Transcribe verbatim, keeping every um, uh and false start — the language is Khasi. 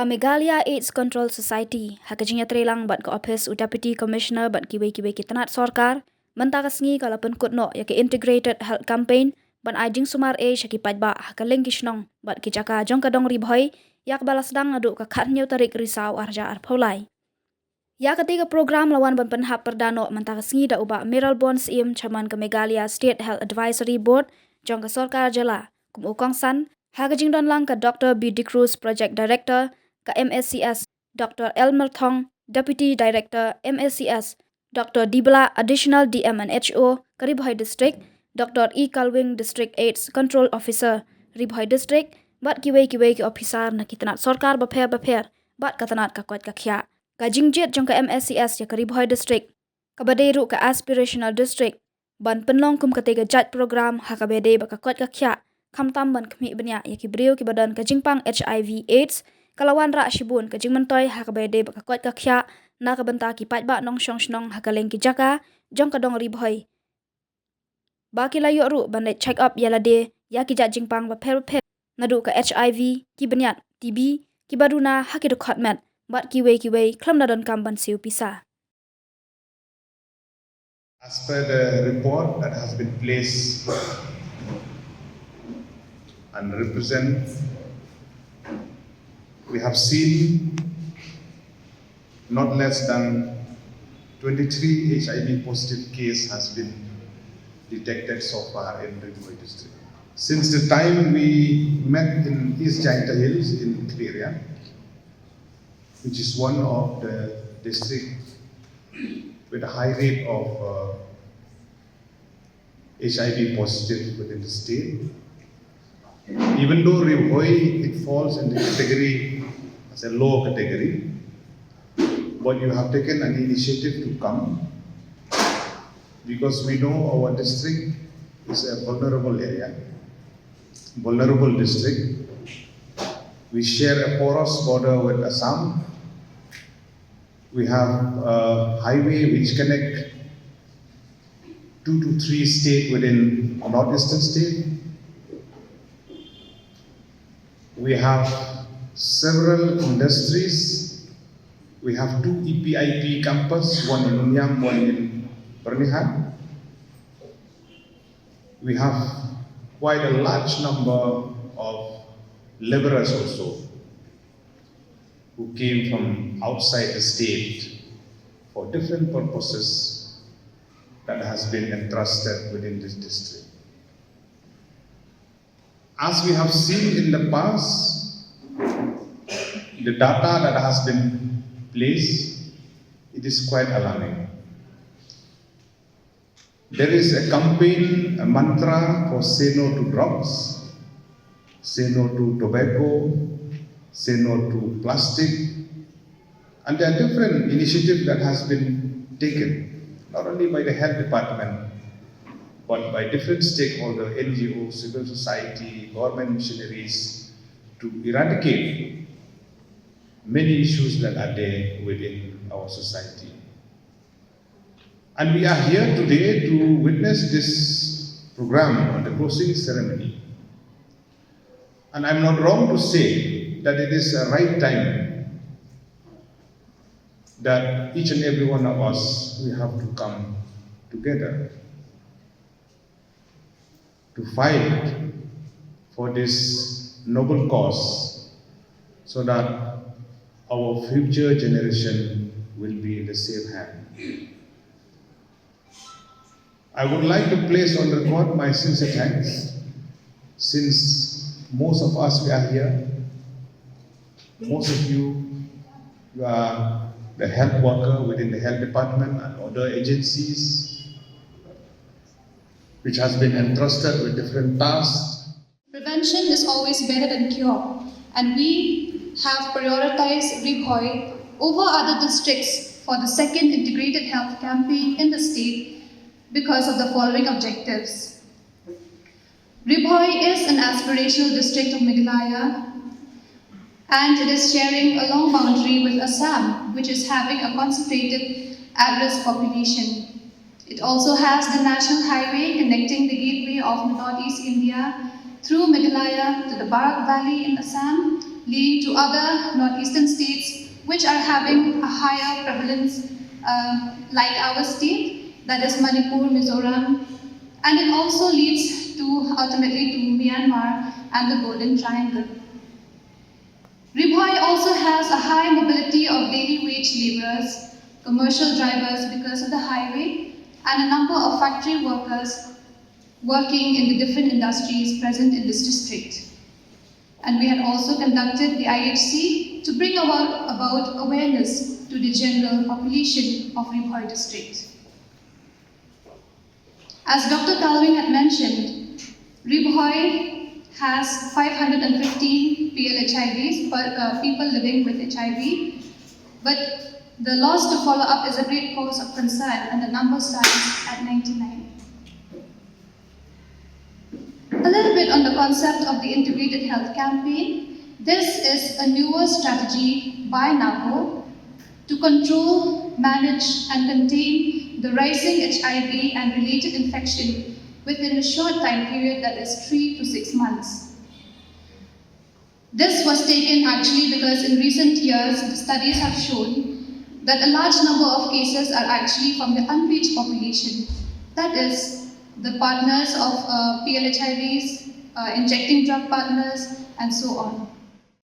Ka Meghalaya AIDS Control Society, ha ka jingïatreilang bad ka ophis u Deputy Commissioner bad kiwei kiwei ki tnat sorkar, mynta ka sngi ka la pynkut noh ïa ka Integrated Health Campaign ban ai jingsumar ei sha ki paidbah ha kylleng ki shnong bad ki jaka jong ka dong Ri Bhoi, ïa kaba la sdang naduh ka khathynñiew tarik Risaw arhajar arphew lai. Ïa katei ka program la wan ban pynhap pyrda noh mynta ka sngi da u Bah Mayralborn Syiem, Chairman ka Meghalaya State Health Advisory Board jong ka sorkar jylla, kum u kongsan, ha ka jingdon lang ka Doctor B D'Cruz, Project Director ka M A C S, Doctor L Myrthong, Deputy Director M A C S, Doctor D Blah, Additional D M and H O ka Ri Bhoi District, Doctor E Kalwing, District AIDS Control Officer, Ri Bhoi District, bad kiwei kiwei ki ophisar na ki tnat sorkar bapher bapher bad ka tnat ka koit ka khiah. Ka jingjied jong ka M A C S ïa ka Ri Bhoi District, kaba dei ruh ka Aspirational District, ban pynlong kum katei ka jait program ha kaba dei bad ka koit ka khiah, khamtam ban khmih bniah ïa ki briew kiba don ka jingpang HIV AIDS, ka la wanrah shibun ka jingmyntoi ha kaba dei bad ka koit ka khiah na ka bynta ki paidbah nongshong shnong ha kylleng ki jaka jong ka dong Ri Bhoi, ba ki la ïoh ruh ban leit check up ïa lade ïa ki jait jingpang bapher bapher, naduh ka HIV, ki bniat, T B, kiba duna ha ki dkhot met, bad kiwei kiwei, khlem da donkam ban siew pisa. As per the report that has been placed and represent, we have seen not less than twenty-three HIV positive case has been detected so far in Ri Bhoi district. Since the time we met in East Jaintia Hills in Khliehriat, which is one of the district with a high rate of uh, HIV positive within the state. Even though Ri Bhoi, it falls in the category, as a low category, but you have taken an initiative to come because we know our district is a vulnerable area, vulnerable district. We share a porous border with Assam. We have a highway which connect two to three state within northeastern state. We have several industries. We have two E P I P campus, one in Umiam, one in Byrnihat. We have quite a large number of laborers also who came from outside the state for different purposes that has been entrusted within this district. As we have seen in the past, the data that has been placed, it is quite alarming. There is a campaign, a mantra for say no to drugs, say no to tobacco, say no to plastic. And there are different initiatives that has been taken, not only by the health department, but by different stakeholders, N G Os, civil society, government missionaries, to eradicate many issues that are there within our society. And we are here today to witness this program on the closing ceremony. And I'm not wrong to say that it is a right time that each and every one of us, we have to come together to fight for this noble cause so that our future generation will be in the safe hand. I would like to place on record my sincere thanks, since most of us we are here, most of you, you are the health worker within the health department and other agencies, which has been entrusted with different tasks. Prevention is always better than cure, and we have prioritized Ri Bhoi over other districts for the second integrated health campaign in the state because of the following objectives. Ri Bhoi is an aspirational district of Meghalaya, and it is sharing a long boundary with Assam, which is having a concentrated at-risk population. It also has the national highway connecting the gateway of Northeast India through Meghalaya to the Barak Valley in Assam, leading to other northeastern states which are having a higher prevalence, uh, like our state, that is Manipur, Mizoram, and it also leads to ultimately to Myanmar and the Golden Triangle. Ri Bhoi also has a high mobility of daily wage laborers, commercial drivers because of the highway, and a number of factory workers working in the different industries present in this district. And we had also conducted the I H C to bring about, about awareness to the general population of Ri Bhoi district. As Doctor Talwing had mentioned, Ri Bhoi has five hundred fifteen P L H I Vs, per, uh, people living with H I V, but the loss to follow up is a great cause of concern, and the number stands at ninety-nine. A little bit on the concept of the integrated health campaign. This is a newer strategy by NACO to control, manage, and contain the rising H I V and related infection within a short time period, that is three to six months. This was taken actually because in recent years, the studies have shown that a large number of cases are actually from the unreached population, that is, the partners of, uh, P L H I Vs, uh, injecting drug partners, and so on.